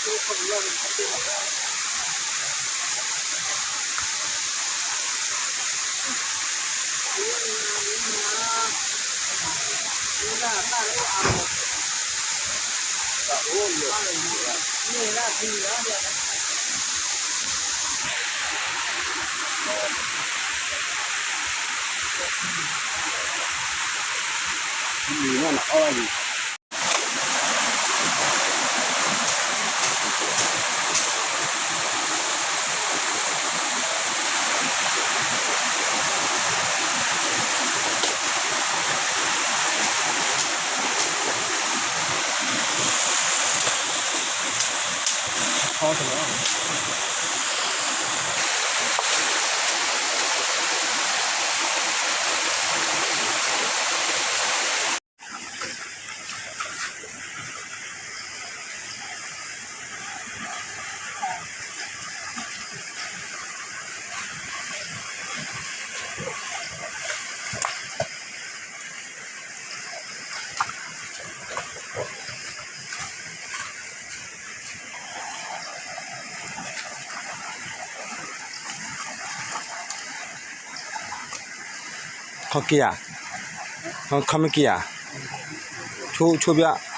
ခီက့ၤဧါ, ခီမ့ၢ်က့ၤဧါ, ဆိ ဆိဘၣ်.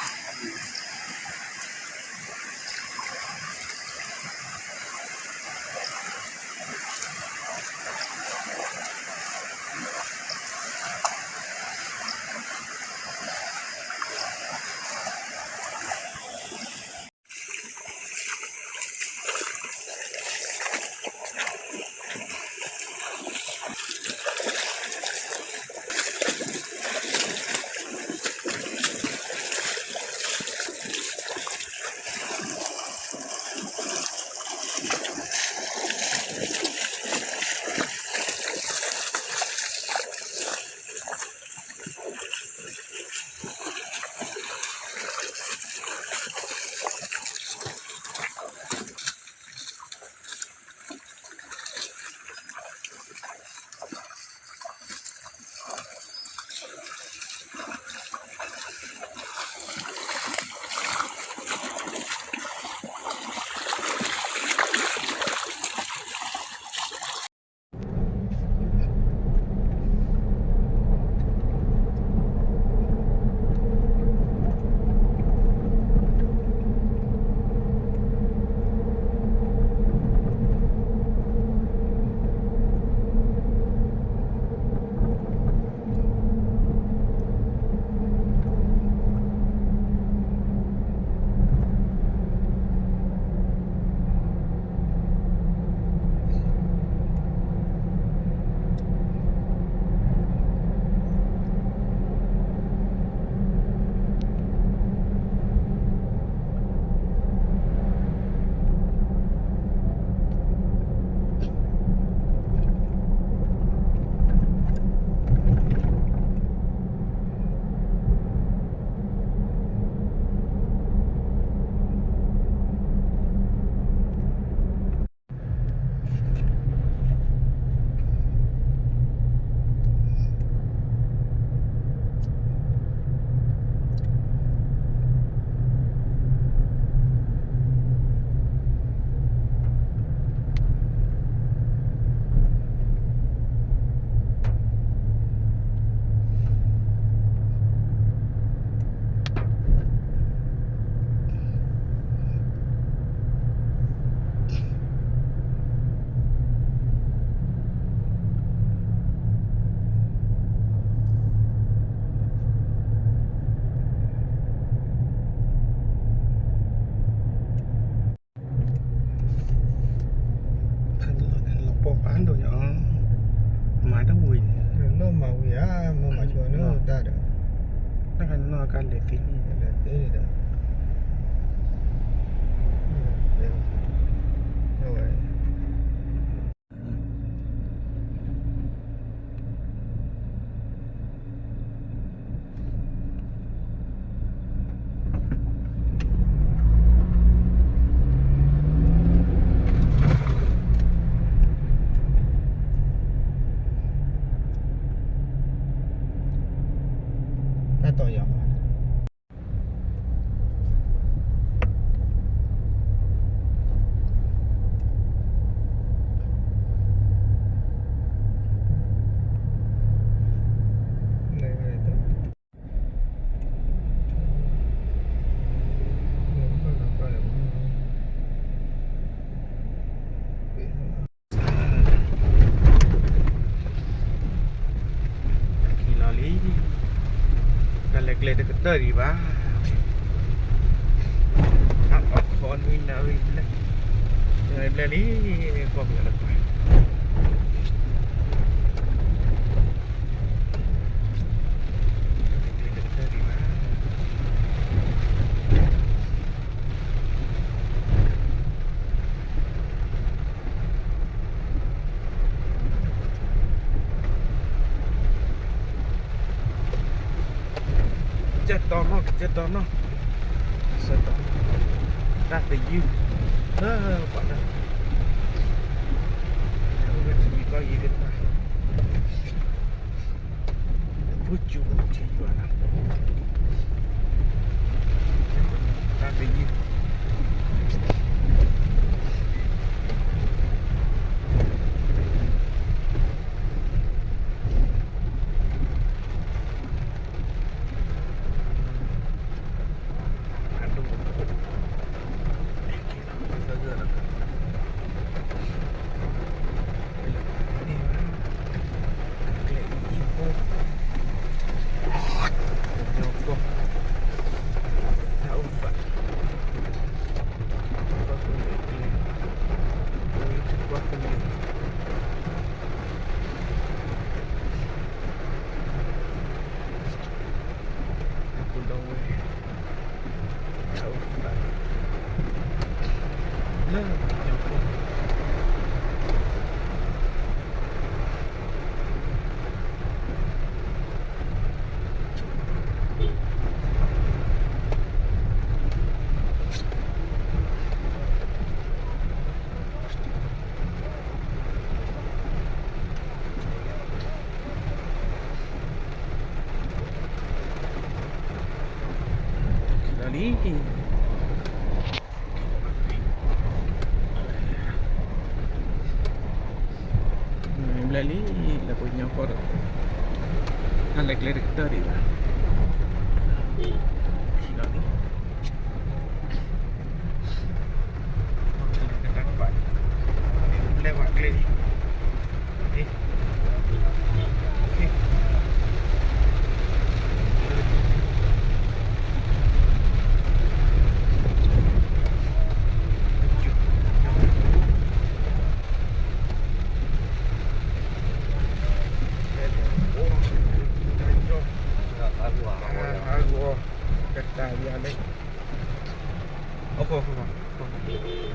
လီၤမၤဝံၤဧါ, မ့ၢ်မၤဆိန့ၣ်တၢ်ဒီး, တၢ်ကနီၢ်ကလဲၤသ့န့ၣ်, လဲၤသ့န့ၣ်ဒီး, ဝဲ တၢ်တီၤယၤဘၣ်. ကျဲတကတၢၢ်ဒံးဘၣ်. အခီနွံနၣ်ရံၣ်ဘျဲၣ်, နၣ်ရံၣ်ဘျဲၣ်လံ, ကွၢ်ကလၢတပၤ, ကျဲတကတၢၢ်ဒံးဘၣ်. ကစၢ်တီနီၢ်, ကစၢ်တီနီၢ်, ကစၢ်တီနီၢ်, တၢ်သယုၢ်, လၢပှၤတၢ်, အဝဲတယံၤကီၢ်ယံၤကတၢၢ်, ဖိကၠူဖိထံယွၤလီၤ, တၢ်သယုၢ်. လီၤလံ, ဘျဲၣ်လံ, လၢပှၤကညီကီၢ်ဒီး, နလဲၤကျဲတကတၢၢ်ဒံးဘၣ်, လီၤလံ. ကတၢၢ်ယၤလၢ, အိၣ်ခိၣ်ခိၣ်ခိၣ်